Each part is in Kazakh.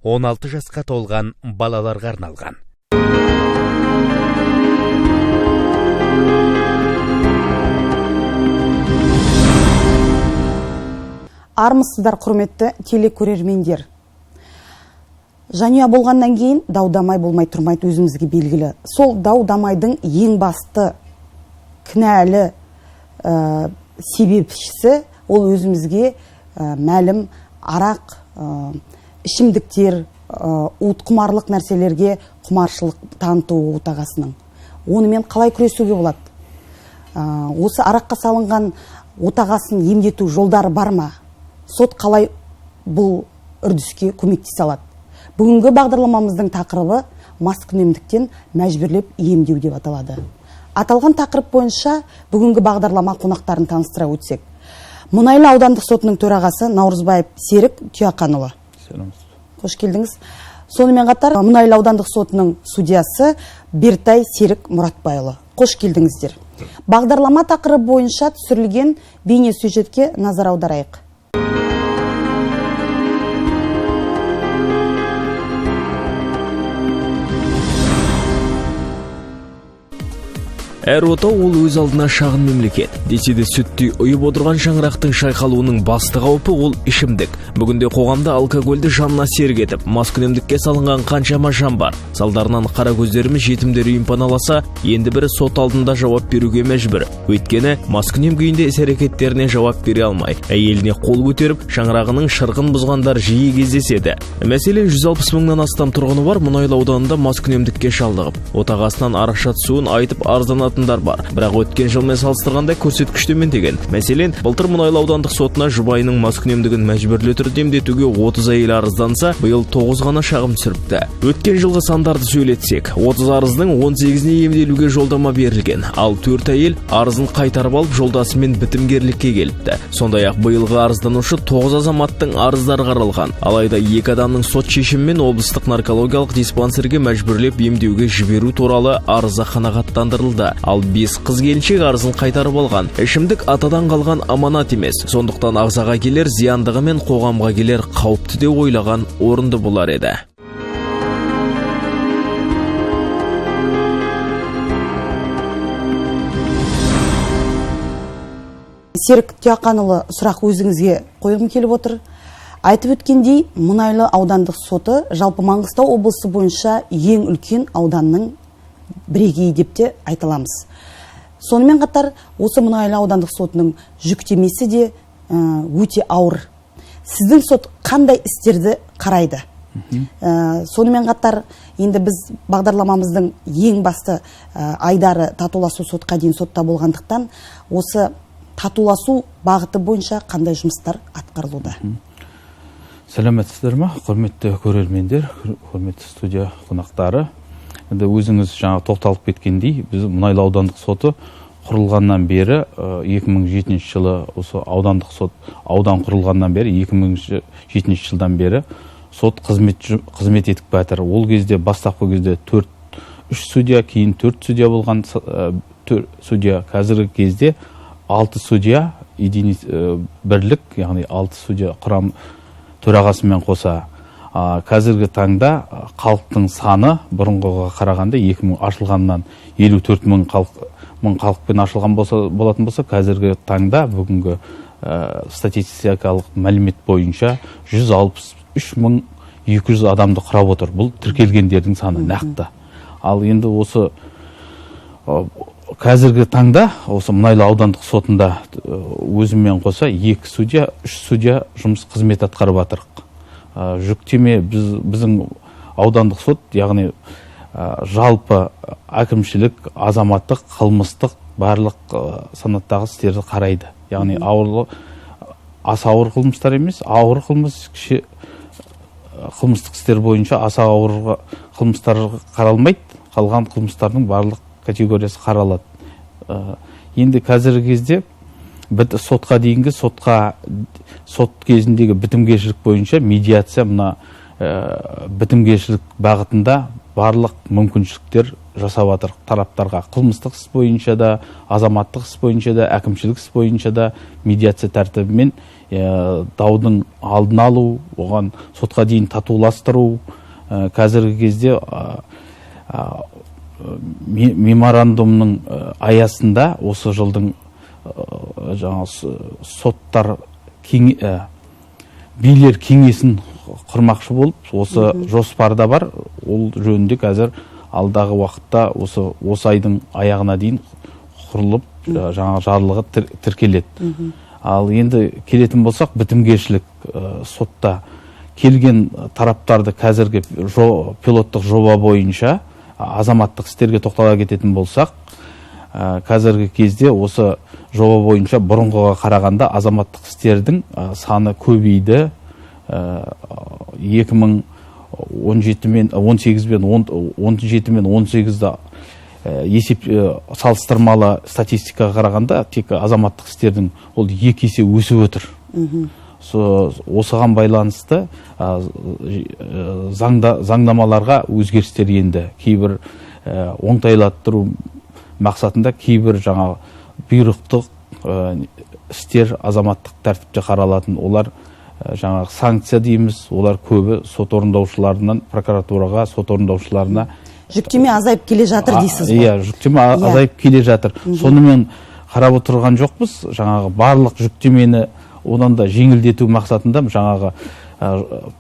16 жасқа толған балаларға арналған. Армысыздар, құрметті телекөрермендер. Жанұя болғаннан кейін дау-дамай болмай тұрмайды, өзімізге белгілі. Сол дау-дамайдың ең басты кінәлі себепшісі ол өзімізге мәлім арақ, ішімдіктер, уытқұмарлық нәрселерге құмаршылық таныту отағасының. Онымен қалай күресуге болады? Осы араққа салынған отағасын емдету жолдары бар ма? Сот қалай бұл үрдіске көмектесе алады? Бүгінгі бағдарламамыздың тақырыбы маскүнемдіктен мәжбүрлеп емдеу деп аталады. Аталған тақырып бойынша бүгінгі бағдарлама қонақтарын таныстыра өтсек. Мұнайлы аудандық сотының төрағасы Наурызбаев Серік Тұяқанұлы. Қош келдіңіз. Сонымен қатар Мұнайлы аудандық сотының судьясы Бертай Серік Мұратбайұлы. Қош келдіңіздер. Бағдарлама тақырыбы бойынша түсірілген бейне сюжетке назар аударайық. Әр отау ол өз алдына шағын мемлекет. Десе де сүттей ұйып отырған шаңырақтың шайқалуының басты қаупі ол ішімдік. Бүгінде қоғамда алкогольді жанына серік етіп, маскүнемдікке салынған қаншама жан бар. Салдарынан қара көздеріміз жетімдер үйін паналаса, енді бірі сот алдында жауап беруге мәжбүр. Өйткені маскүнем күйінде іс-әрекеттеріне жауап бере алмай, әйеліне қол көтеріп, шаңырағының шырқын бұзғандар жиі кездеседі. Мәселен, 160 мыңнан астам тұрғыны бар Мұнайлы ауданында маскүнемдікке шалдығып, отағасынан араша түсуін айтып арызданатындар бар. Бірақ өткен жылмен салыстырғанда көрсеткіш төмендеген. Мәселен, былтыр Мұнайлы аудандық сотына жұбайының маскүнемдігін мәжбүрлі түрде емдетуге 30 әйел арызданса, биыл 9 ғана шағым түсіріпті. Өткен жылғы сандарды сөйлетсек, 30 арыздың 18-іне емделуге жолдама берілген, ал 4 әйел арызын қайтарып алып жолдасымен бітімгерлікке келіпті. Сондай-ақ биылғы арызданушы 9 азаматтың арыздары қаралған. Алайда 2 адамның сот шешімімен облыстық наркологиялық диспансерге мәжбүрлеп емдеуге жіберу туралы арызы қанағаттандырылды. Ал 5 қыз келіншек арызын қайтарып алған. Ішімдік атадан қалған аманат емес. Сондықтан ағзаға келер зияндығы мен қоғамға келер қауіпті де ойлаған орынды болар еді. Серік Тұяқанұлы, сұрақ өзіңізге қойғым келіп отыр. Айтып өткендей, Мұнайлы аудандық соты жалпы Маңғыстау облысы бойынша ең үлкен ауданның бірегейі деп те айта аламыз. Сонымен қатар, осы Мұнайлы аудандық сотының жүктемесі де өте ауыр. Сіздің сот қандай істерді қарайды? Сонымен қатар, енді біз бағдарламамыздың ең басты айдары татуласу сотқа дейін сотта болғандықтан, осы татуласу бағыты бойынша қандай жұмыстар атқарылуда? Сәлеметсіздер ме, құрметті көрермендер, құрметті студия қонақтары. Енді өзіңіз жаңа тоқталып кеткендей, біз Мұнайлы аудандық соты құрылғаннан бері, 2007 жылы осы аудандық сот, аудан құрылғаннан бері, 2007 жылдан бері сот қызмет етіп жатыр. Ол кезде, бастапқы кезде 3 судья, кейін 4 судья болған, 4 судья, қазіргі кезде 6 судья, бірлік, яғни 6 судья құрам төрағасымен қоса. Қазіргі таңда халықтың саны бұрынғыға қарағанда 2000 ашылғаннан 54 мың халықпен ашылған болатын болса, қазіргі таңда бүгінгі статистикалық мәлімет бойынша 163 мың 200 адамды құрап отыр. Бұл тіркелгендердің саны нақты. Ал енді осы қазіргі таңда осы Мұнайлы аудандық сотында өзіммен қоса 2 судья, 3 судья жұмыс қызмет атқарып жатыр. Жүктеме біздің аудандық сот, яғни жалпы әкімшілік, азаматтық, қылмыстық барлық санаттағы істерді қарайды. Яғни аса ауыр қылмыстар емес, ауыр қылмыс, кіші қылмыстық істер бойынша аса ауыр қылмыстар қаралмайды, қалған қылмыстардың барлық категориясы қаралады. Енді қазіргі кезде сотқа дейінгі сот кезіндегі бітімгершілік бойынша медиация мына бітімгершілік бағытында барлық мүмкіншіліктер жасап жатыр тараптарға. Қылмыстық іс бойынша да, азаматтық іс бойынша да, әкімшілік іс бойынша да медиация тәртібімен даудың алдын алу, оған сотқа дейін татуластыру. Қазіргі кезде меморандумның аясында осы жылдың жаңа соттар билер кеңесін құрмақшы болып, осы жоспарда бар. Ол жөнінде қазір алдағы уақытта осы айдың аяғына дейін құрылып, жаңа жарлығы тіркеледі. Ал енді келетін болсақ, бітімгершілік сотта келген тараптарды қазіргі пилоттық жоба бойынша азаматтық істерге тоқтала кететін болсақ, қазіргі кезде осы жоба бойынша бұрынғыға қарағанда азаматтық істердің саны көбейді. 2017 мен 18 бен 17 мен 18-ді есеп салыстырмалы статистикаға қарағанда тек азаматтық істердің ол 2 есе өсіп отыр. Осыған байланысты заңнамаларға өзгерістер енді, кейбір оңтайлаттыру мақсатында кейбір жаңа бұйрықтық істер азаматтық тәртіпте қаралатын, олар жаңағы санкция дейміз, олар көбі сот орындаушыларынан прокуратураға, сот орындаушыларына жүктеме азайып келе жатыр дейсіз ғой? Иә, жүктеме азайып келе жатыр. Сонымен қарап отырған жоқпыз, жаңағы барлық жүктемені одан да жеңілдету мақсатында жаңағы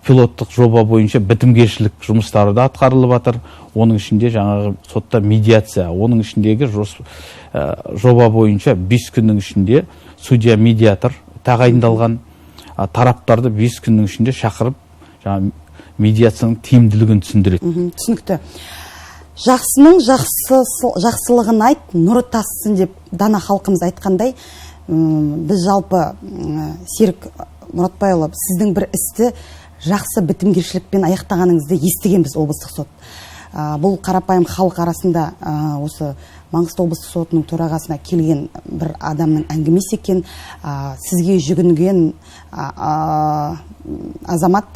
пилоттық жоба бойынша бітімгершілік жұмыстары да атқарылып жатыр. Оның ішінде жаңағы сотта медиация, оның ішіндегі жоба бойынша 5 күннің ішінде судья медиатор тағайындалған, тараптарды 5 күннің ішінде шақырып, жаңа медиацияның тиімділігін түсіндіреді. Түсінікті. Жақсының жақсылығын айт, нұры тассын деп дана халқымыз айтқандай, біз жалпы Серік Мұратбайұлы, сіздің бір істі жақсы бітімгершілікпен аяқтағаныңызды естігенбіз облыстық сот. Бұл қарапайым халық арасында осы Маңғыстау облыстық сотының төрағасына келген бір адамның әңгімесі екен. Сізге жүгінген азамат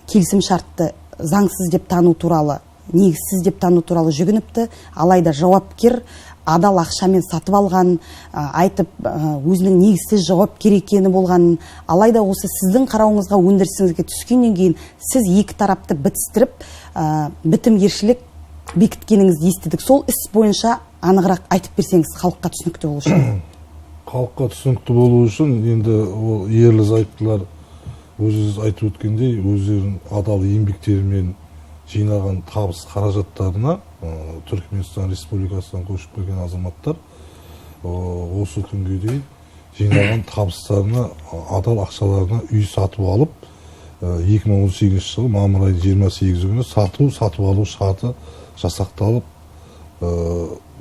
келісім шартты заңсыз деп тану туралы, негізсіз деп тану туралы жүгініпті. Алайда жауапкер адал ақшамен сатып алған, айтып, өзінің негізсіз жауапкер екені болғанын, алайда осы сіздің қарауыңызға, өндірісіңізге түскеннен кейін сіз екі тарапты бітістіріп, бітімгершілік бекіткеніңізді естідік. Сол іс бойынша анығырақ айтып берсеңіз, халыққа түсінікті болу үшін. Халыққа түсінікті болу үшін енді ол ерлі зайыптылар өзіңіз айтып өткендей өздерінің адал еңбектерімен жинаған табыс қаражаттарына Түркменстан Республикасынан көшіп келген азаматтар осы күнге дейін жинаған табыстарына, адал ақшаларына үй сатып алып, 2018 жылы мамыр айының 28 күні сатып алу шарты жасақталып,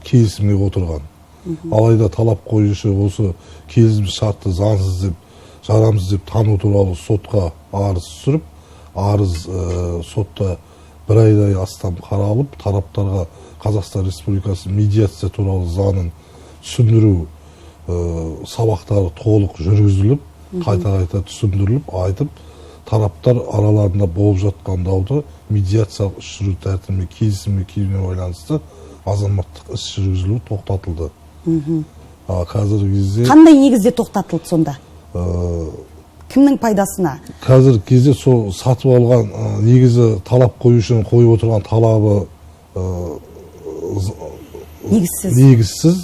келісімге отырған. Алайда талап қоюшы осы келісім шартты заңсыз деп, жарамсыз деп тану туралы сотқа арыз түсіріп, арыз сотта бір айдай астам қаралып, тараптарға Қазақстан Республикасы медиация туралы заңын түсіндіру сабақтары толық жүргізіліп, қайта-қайта түсіндіріліп, айтып, тараптар араларында болып жатқан дауды медиациялық іс жүргізу тәртібімен келісімге келуіне байланысты азаматтық іс жүргізілуі тоқтатылды. Қазіргі кезде қандай негізде тоқтатылды сонда? Кімнің пайдасына? Қазіргі кезде сол сатып алған негізі талап қоюшының қойып отырған талабы негізсіз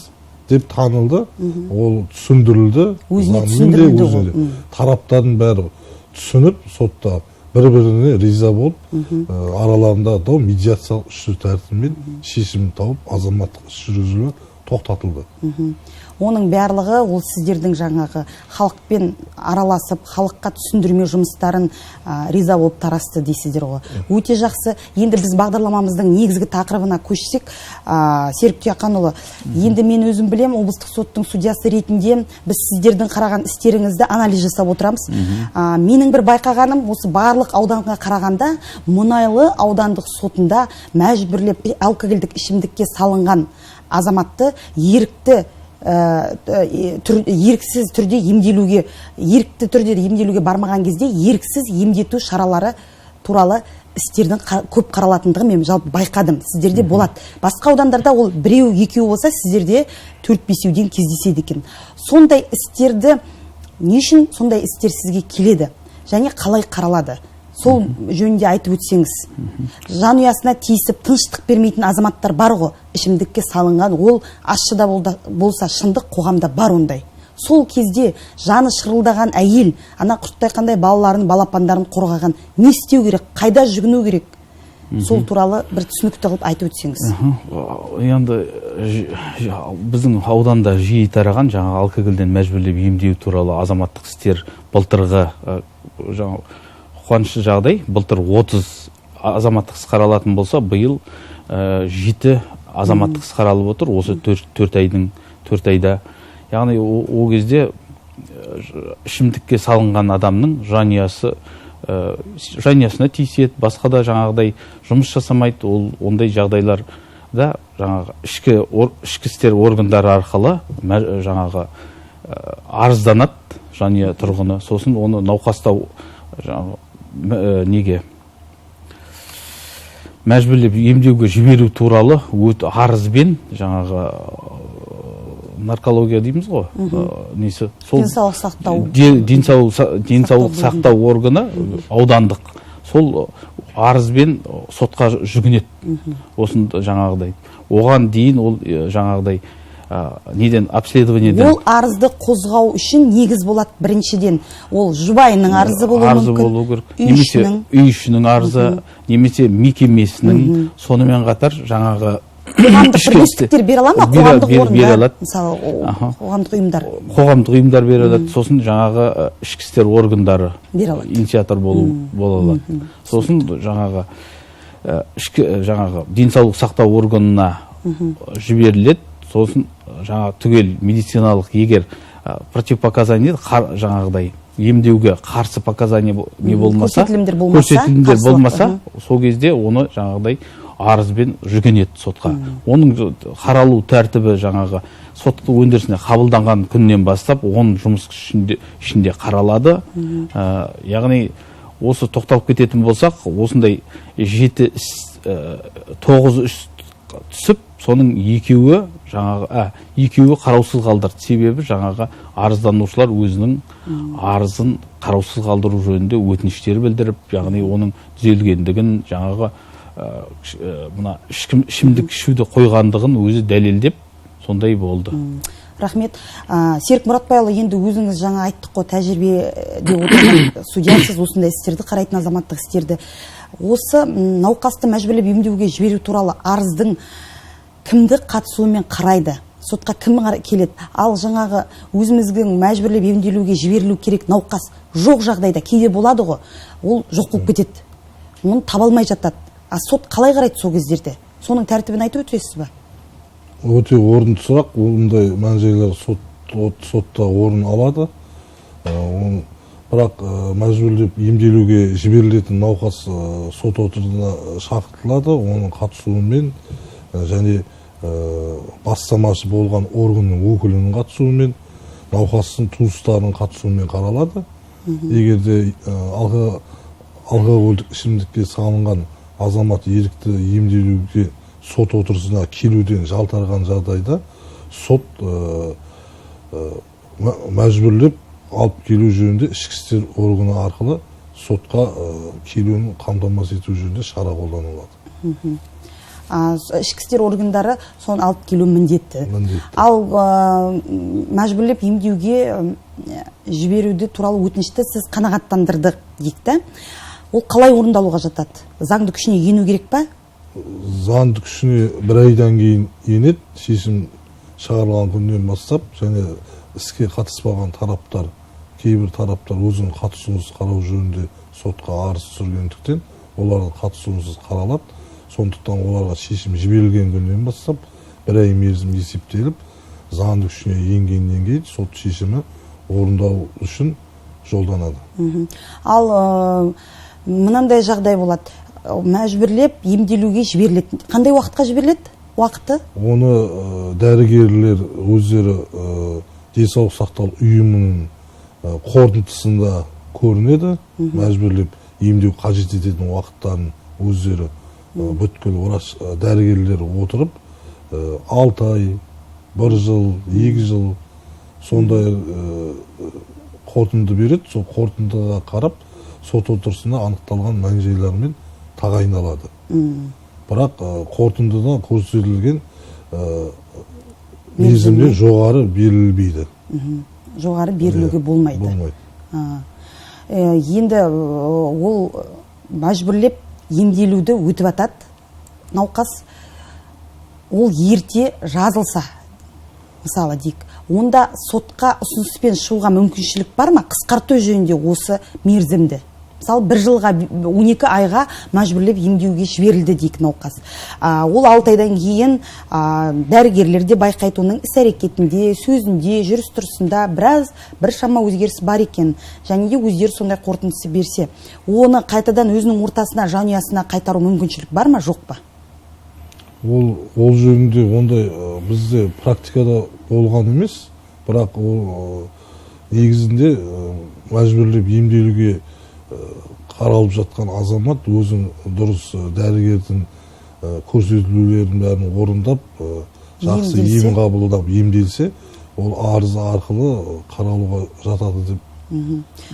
деп танылды. Ол түсіндірілді. Өзіне түсіндірілді ол. Тараптардың бәрі түсініп, сотта бір-біріне риза болып, араларында дау медиациялық іс жүргізу тәртібімен шешімін тауып, азаматтық іс жүргізілуі тоқтатылды. Оның барлығы ол сіздердің жаңағы халықпен араласып, халыққа түсіндірме жұмыстарын риза болып тарасты дейсіздер ғой. Өте жақсы. Енді біз бағдарламамыздың негізгі тақырыбына көшсек, Серік Тұяқанұлы, енді мен өзім білем, облыстық соттың судьясы ретінде біз сіздердің қараған істеріңізді анализ жасап отырамыз. Менің бір байқағаным, осы барлық ауданға қарағанда Мұнайлы аудандық сотында мәжбүрлеп алкогольдік ішімдікке салынған азаматты ерікті еріксіз түрде емделуге, ерікті түрде емделуге бармаған кезде еріксіз емдету шаралары туралы істердің көп қаралатындығын мен жалпы байқадым. Сіздерде болады. Басқа аудандарда ол біреу, екеу болса, сіздерде 4-5-еуден кездеседі екен. Сондай істерді не үшін сондай істер сізге келеді және қалай қаралады? Сол жөнінде айтып өтсеңіз. Жанұясына тиісіп тыныштық бермейтін азаматтар бар ғой, ішімдікке салынған, ол ащы да болса шындық қоғамда бар ондай. Сол кезде жаны шырылдаған әйел, ана құрттай қандай балаларын, балапандарын қорғаған, не істеу керек, қайда жүгіну керек? Сол туралы бір түсінікті қылып айтып өтсеңіз. Енді біздің ауданда жиі тараған жаңағы алкогольден мәжбүрлеп емдеу туралы азаматтық істер былтырғы жаңағы қуанышты жағдай, былтыр 30 азаматтық іс қаралатын болса, биыл 7 азаматтық іс қаралып отыр осы 4 айда. Яғни о кезде ішімдікке салынған адамның жанұясына тиіседі, басқа да жаңағыдай жұмыс жасамайды. Ол ондай жағдайларда жаңағы ішкі істер органдары арқылы жаңағы арызданады жанұя тұрғыны. Сосын оны науқастау жаңағы неге мәжбүрлеп емдеуге жіберу туралы арызбен жаңағы наркология дейміз ғой, несі, сол денсаулық сақтау, денсаулық сақтау органы аудандық сол арызбен сотқа жүгінеді. Осын жаңағыдай оған дейін ол жаңағыдай неден обследованиеден ол арызды қозғау үшін негіз болады. Біріншіден ол жұбайының арызы болуы мүмкін, немесе үй ішінің арызы, немесе мекемесінің, сонымен қатар жаңағы қоғамдық бірлестіктер бере ала ма? Қоғамдық орындар, мысалы, қоғамдық ұйымдар. Қоғамдық ұйымдар бере алады. Сосын жаңағы ішкі істер органдары бере алады, инициатор бола алады. Сосын жаңағы ішкі жаңағы денсаулық сақтау органына жіберіледі. Сосын жаңағы түгел медициналық егер противопоказание жаңағыдай емдеуге қарсы показания не болмаса, көрсетілімдер болмаса, сол кезде оны жаңағыдай арызбен жүгінеді сотқа. Оның қаралу тәртібі жаңағы сот өндірісіне қабылданған күннен бастап 10 жұмыс ішінде қаралады. Яғни осы тоқталып кететін болсақ, осындай 7 іс, 9 іс түсіп, соның екеуі жаңағы екеуі қараусыз қалдырды. Себебі жаңағы арызданушылар өзінің арызын қараусыз қалдыру жөнінде өтініштер білдіріп, яғни оның түзелгендігін, жаңағы мына ішімдік ішуді қойғандығын өзі дәлелдеп сондай болды. Рахмет. Серік Мұратбайұлы, енді өзіңіз жаңа айттық қой, тәжірибеде отырған судьясыз, осындай істерді қарайтын, азаматтық істерді. Осы науқасты мәжбүрлеп емдеуге жіберу туралы арыздың кімді қатысуымен қарайды? Сотқа кім келеді? Ал жаңағы өзіміздің мәжбүрлеп емделуге жіберілу керек науқас жоқ жағдайда кейде болады ғой, ол жоқ болып кетеді, оны таба алмай жатады. А сот қалай қарайды сол кездерде? Соның тәртібін айтып өтесіз бе? Өте орынды сұрақ. Ондай мән-жайлар сотта орын алады. Бірақ мәжбүрлеп емделуге жіберілетін науқас сот отырысына шақыртылады. Оның қатысуымен және бастамашы болған органның өкілінің қатысуымен, науқастың туыстарының қатысуымен қаралады. Егер де алкогольдік ішімдікке салынған азамат ерікті емделуге сот отырысына келуден жалтарған жағдайда сот мәжбүрлеп алып келу жөнінде ішкі істер органы арқылы сотқа келуін қамтамасыз ету жөнінде шара қолданылады. Ішкі істер органдары соны алып келу міндетті. Ал мәжбүрлеп емдеуге жіберуді туралы өтінішті сіз қанағаттандырдық дейік та. Ол қалай орындалуға жатады? Заңды күшіне ену керек па? Заңды күшіне бір айдан кейін енеді, шешім шығарылған күннен бастап, және іске қатыспаған тараптар, кейбір тараптар өзінің қатысуынсыз қарау жөнінде сотқа арыз түсіргендіктен, олардың қатысуынсыз қаралады. Сондықтан оларға шешім жіберілген күннен бастап бір ай мерзім есептеліп, заңды күшіне енгеннен кейін сот шешімі орындау үшін жолданады. Ал мынандай жағдай болады, мәжбүрлеп емделуге жіберіледі. Қандай уақытқа жіберіледі? Уақыты? Оны дәрігерлер өздері денсаулық сақтау ұйымының қорытындысында көрінеді. Мәжбүрлеп емдеу қажет ететін уақыттарын Өздері бүткіл врач дәрігерлер отырып 6 ай, 1 жыл, 2 жыл сондай қорытынды береді. Сол қорытындыға қарап сот отырысында анықталған мән-жайлармен тағайындалады. Бірақ қорытындыда көрсетілген мерзімдер жоғары берілмейді. Жоғары берілуге болмайды. Енді ол мәжбүрлеп емделуді өтіп атады науқас, ол ерте жазылса, мысалы дейік, онда сотқа ұсыныспен шығуға мүмкіншілік бар ма қысқарту жөнінде осы мерзімді? Мысалы, 1 жылға 12 айға мәжбүрлеп емдеуге жіберілді дейік науқас. Ол 6 айдан кейін дәрігерлер де байқайды, оның іс-әрекетінде, сөзінде, жүріс-тұрысында біраз біршама өзгеріс бар екен. Және де өздері сондай қорытындысы берсе, оны қайтадан өзінің ортасына, жанұясына қайтару мүмкіншілік бар ма, жоқ па? Ол жөнінде ондай бізде практикада болған емес, бірақ ол негізінде мәжбүрлеп емделуге қаралып жатқан азамат өзін дұрыс дәрігердің көрсетілулерін бәрін орындап, жақсы ем қабылдап емделсе, ол арыз арқылы қаралуға жатады деп.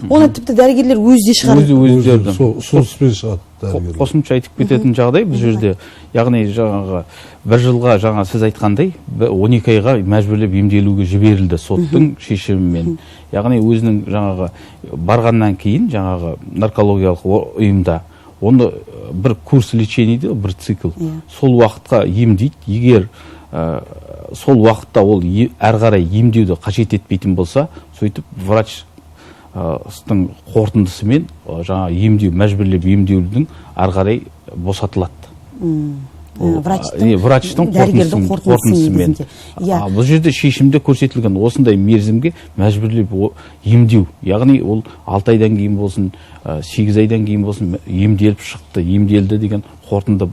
Оны тіпті дәрігерлер өзі де шығарады. Өздері ұсыныспен шығады дәрігерлер. Қосымша айтып кететін жағдай бұл жерде, яғни жаңағы 1 жылға, жаңа сіз айтқандай, 12 айға мәжбүрлеп емделуге жіберілді соттың шешімімен. Яғни өзінің жаңағы барғаннан кейін жаңағы наркологиялық ұйымда оны бір курс лечение дейді, бір цикл. Сол уақытқа емдейді. Егер сол уақытта ол әрі қарай емдеуді қажет етпейтін болса, сөйтіп врач ның қорытындысымен жаңа емдеу, мәжбүрлеп емдеудің әрі қарай босатылады. Врачтың, дәрігердің қорытындысымен. Бұл жерде шешімде көрсетілген осындай мерзімге мәжбүрлеп емдеу, яғни ол 6 айдан кейін болсын, 8 айдан кейін болсын емделіп шықты, емделді деген қорытынды,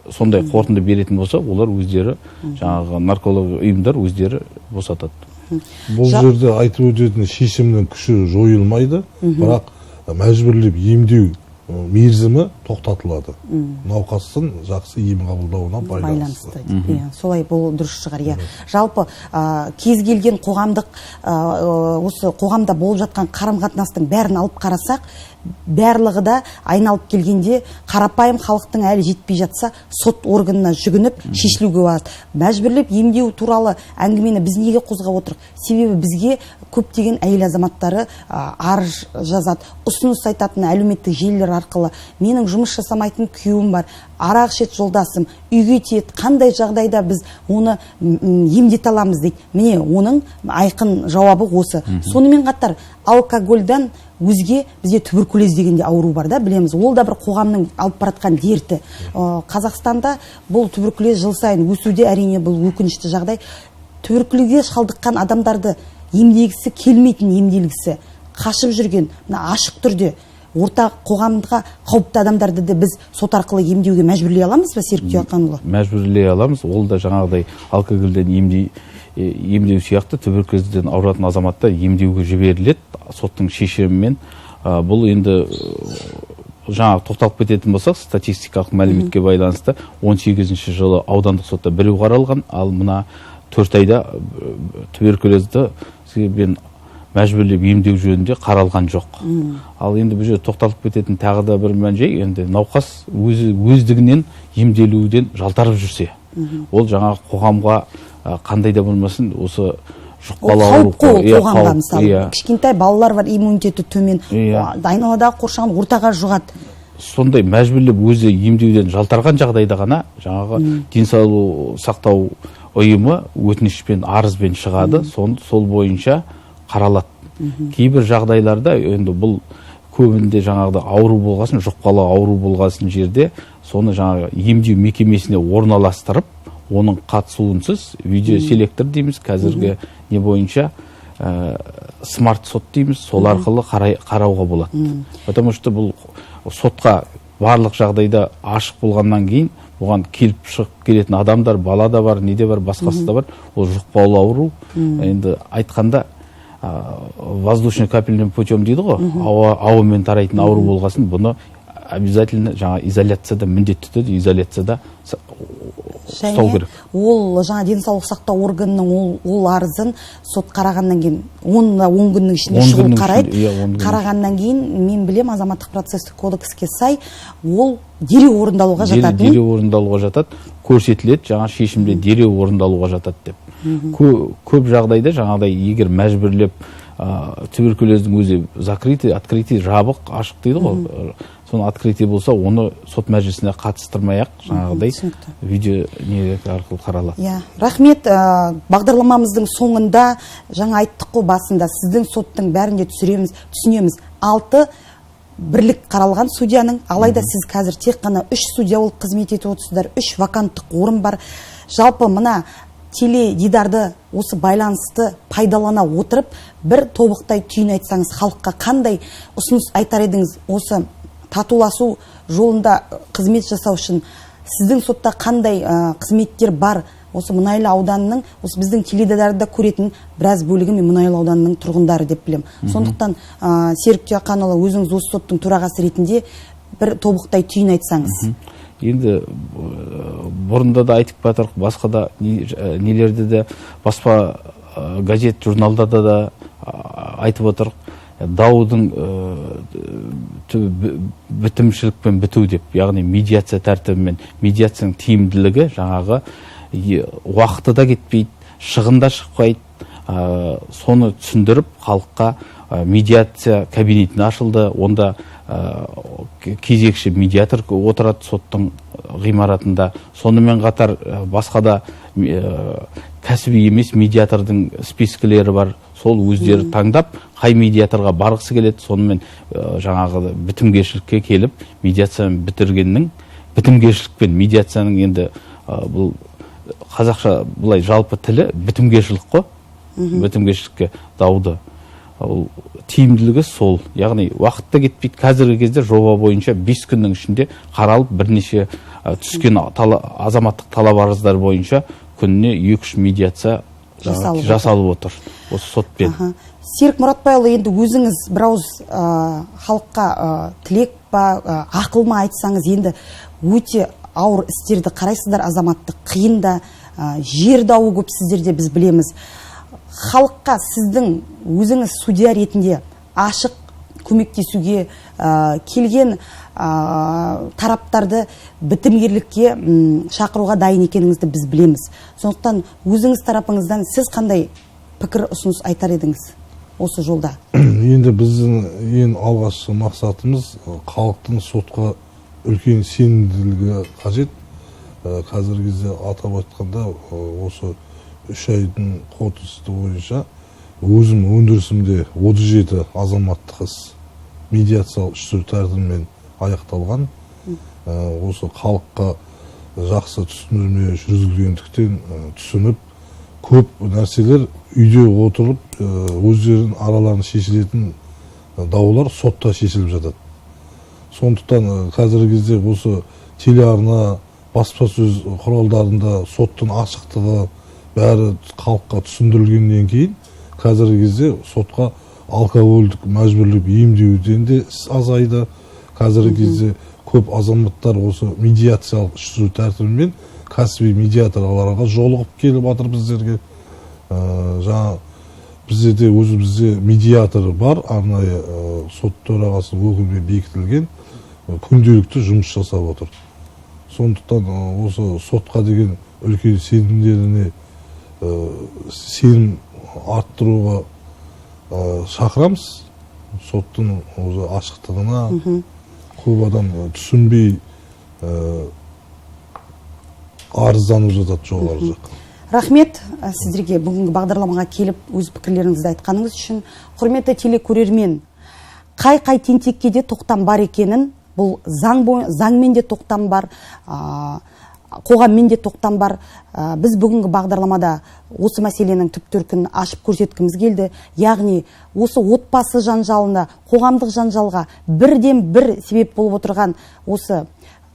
сондай қорытынды беретін болса, олар өздері жаңағы нарколог ұйымдар өздері босатады. Бұл жерде айтып өтетін шешімнің күші жойылмайды, бірақ мәжбүрлеп емдеу мерзімі тоқтатылады. Науқастың жақсы ем қабылдауына байланысты. Солай бұл дұрыс шығар. Жалпы кез келген қоғамдық осы қоғамда болып жатқан қарым-қатынастың бәрін алып қарасақ, барлығы да айналып келгенде қарапайым халықтың әлі жетпей жатса, сот органына жүгініп шешілуге болады. Мәжбүрлеп емдеу туралы әңгімені біз неге қозғап отырмыз? Себебі бізге көптеген әйел азаматтары арыз жазады, ұсыныс айтатын әлеуметтік желілер арқылы. Менің жұмыс жасамайтын күйеуім бар, арақ ішеді жолдасым, үйге тиеді, қандай жағдайда біз оны емдете аламыз дейді. Міне, оның айқын жауабы осы. Сонымен қатар алкогольдан өзге бізде туберкулез деген де ауру бар да, білеміз. Ол да бір қоғамның алып баратқан дерті. Қазақстанда бұл туберкулез жыл сайын өсуде, әрине бұл өкінішті жағдай. Туберкулезге шалдыққан адамдарды емдегісі келмейтін, емделгісі қашып жүрген, мына ашық түрде орта қоғамға қауіпті адамдарды да біз сот арқылы емдеуге мәжбүрлей аламыз ба, Серік Тұяқанұлы? Мәжбүрлей аламыз. Ол да жаңағыдай алкогольден емдеу сияқты туберкулезден ауыратын азаматтар емдеуге жіберіледі соттың шешімімен. Бұл енді жаңа тоқталып кететін болсақ, статистикалық мәліметке байланысты 18-ші жылы аудандық сотта біреу қаралған, ал мына 4 айда туберкулезді мәжбүрлеп емдеу жөнінде қаралған жоқ. Ал енді бұл жерде тоқталып кететін тағы да бір мән-жай, енді науқас өзі өздігінен емделуден жалтарып жүрсе, ол жаңағы қоғамға қандай да болмасын осы жұқпалы ауру қоғамға, мысалы, кішкентай балалар бар, иммунитеті төмен, айналадағы қоршаған ортаға жұғады. Сондай мәжбүрлеп өзі емдеуден жалтарған жағдайда ғана жаңағы денсаулық сақтау ұйымы өтінішпен, арызбен шығады, сол бойынша қаралады. Кейбір жағдайларда енді бұл көбінде жаңағыдай ауру болғасын, жұқпалы ауру болғасын жерде соны жаңағы емдеу мекемесіне орналастырып, оның қатысуынсыз видеоселектор дейміз, қазіргі не бойынша смарт сот дейміз, сол арқылы қарауға болады. Потому что бұл сотқа барлық жағдайда ашық болғаннан кейін бұған келіп шығып келетін адамдар, бала да бар, не де бар, басқасы да бар, ол жұқпалы ауру. Енді айтқанда воздушно-капельным путем дейді ғой, ауамен тарайтын ауру болғасын бұны Обязательно жаңа изоляцияда, міндетті түрде изоляцияда ұстау керек. Ол жаңа денсаулық сақтау органының ол арызын сот қарағаннан кейін 10 күннің ішінде шұғыл қарайды. Қарағаннан кейін мен білем, азаматтық процестік кодекске сай ол дереу орындалуға жатады. Дереу орындалуға жатады, көрсетіледі жаңа шешімде дереу орындалуға жатады деп. Көп жағдайда жаңағыдай егер мәжбүрлеп туберкулездің өзі закрытый, открытый, жабық, ашық дейді ғой. Соны открытый болса, оны сот мәжілісіне қатыстырмай-ақ жаңағыдай видео нелер арқылы қаралады. Иә, рахмет. Бағдарламамыздың соңында жаңа айттық қой басында, сіздің соттың бәрінде түсінеміз. 6 бірлік қаралған судьяның, алайда сіз қазір тек қана 3 судья болып қызмет етіп отырсыздар, 3 ваканттық орын бар. Жалпы мына теледидарды осы байланысты пайдалана отырып, бір тобықтай түйін айтсаңыз, халыққа қандай ұсыныс айтар едіңіз? Осы татуласу жолында қызмет жасау үшін сіздің сотта қандай қызметтер бар? Осы Мұнайлы ауданының, осы біздің теледидарда көретін біраз бөлігі мен Мұнайлы ауданының тұрғындары деп білем. Сондықтан Серік Тұяқанұлы, өзіңіз осы соттың төрағасы ретінде бір тобықтай түйін айтсаңыз. Енді бұрында да айтып жатырық, басқа да нелерде де, баспа газет, журналдарда да айтып отырық. Даудың түбі бітімшілікпен біту деп, яғни медиация тәртібімен, медиацияның тиімділігі жаңағы уақыты да кетпейді, шығын да шықпайды. Соны түсіндіріп халыққа медиация кабинетін ашылды. Онда кезекші медиатор отырады соттың ғимаратында. Сонымен қатар басқа да кәсіби емес медиатордың спискілері бар. Сол өздері таңдап, қай медиаторға барғысы келеді, сонымен жаңағы бітімгершілікке келіп, медиацияны бітіргеннің, бітімгершілікпен медиацияның енді бұл қазақша былай жалпы тілі бітімгершілік қой, бітімгершілікке дауды. Ол тиімділігі сол, яғни уақыт та кетпейді. Қазіргі кезде жоба бойынша 5 күннің ішінде қаралып, бірнеше түскен азаматтық талап арыздар бойынша күніне 2-3 медиация жасалып отыр осы сотпен. Серік Мұратбайұлы, енді өзіңіз бір ауыз халыққа тілек па, ақыл ма айтсаңыз, енді өте ауыр істерді қарайсыздар, азаматтық қиын да, жер дауы көп сіздерде, біз білеміз. Халыққа сіздің өзіңіз судья ретінде ашық көмектесуге келген тараптарды бітімгерлікке шақыруға дайын екеніңізді біз білеміз. Сондықтан өзіңіз тарапыңыздан сіз қандай пікір ұсыныс айтар едіңіз осы жолда? Енді біздің ең алғашқы мақсатымыз халықтың сотқа үлкен сенімділігі қажет. Қазіргі кезде атап айтқанда осы 3 айдың қорытындысы бойынша өзім өндірісімде 37 азаматтық іс медиациялық үстел тәртібімен аяқталған. Осы халыққа жақсы түсіндірме жүргізілгендіктен түсініп, көп нәрселер үйде отырып өздерінің араларында шешілетін даулар сотта шешіліп жатады. Сондықтан қазіргі кезде осы телеарна, баспасөз құралдарында соттың ашықтығы бәрі халыққа түсіндірілгеннен кейін қазіргі кезде сотқа алкогольдік мәжбүрлеп емдеуден де іс азайды. Қазіргі кезде көп азаматтар осы медиациялық үстел тәртібімен кәсіби медиаторларға жолығып келіп жатыр біздерге. Жаңа бізде өзімізде медиатор бар, арнайы сот төрағасының өкімімен бекітілген, күнделікті жұмыс жасап отыр. Сондықтан осы сотқа деген үлкен сенімдеріне сенім арттыруға шақырамыз. Соттың өзі ашықтығына көп адам түсінбей арызданып жатады жоғары жаққа. Рахмет сіздерге бүгінгі бағдарламаға келіп өз пікірлеріңізді айтқаныңыз үшін. Құрметті телекөрермен, қай-қай тентекке де тоқтам бар екенін, бұл заңмен де тоқтам бар, қоғаммен де тоқтам бар. Біз бүгінгі бағдарламада осы мәселенің түп төркінін ашып көрсеткіміз келді. Яғни осы отбасы жанжалына, қоғамдық жанжалға бірден бір себеп болып отырған осы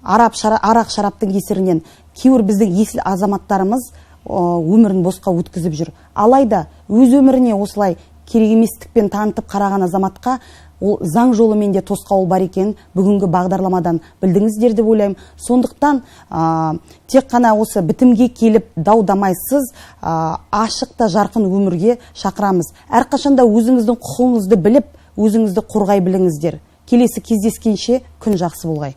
арақ шараптың кесірінен кейбір біздің есіл азаматтарымыз өмірін босқа өткізіп жүр. Алайда өз өміріне осылай керек еместікпен танытып қараған азаматқа Ол заң жолымен де тосқауыл бар екенін бүгінгі бағдарламадан білдіңіздер деп ойлаймын. Сондықтан тек қана осы бітімге келіп дау-дамайсыз, ашық та жарқын өмірге шақырамыз. Әрқашанда өзіңіздің құқығыңызды біліп, өзіңізді қорғай біліңіздер. Келесі кездескенше күн жақсы болғай.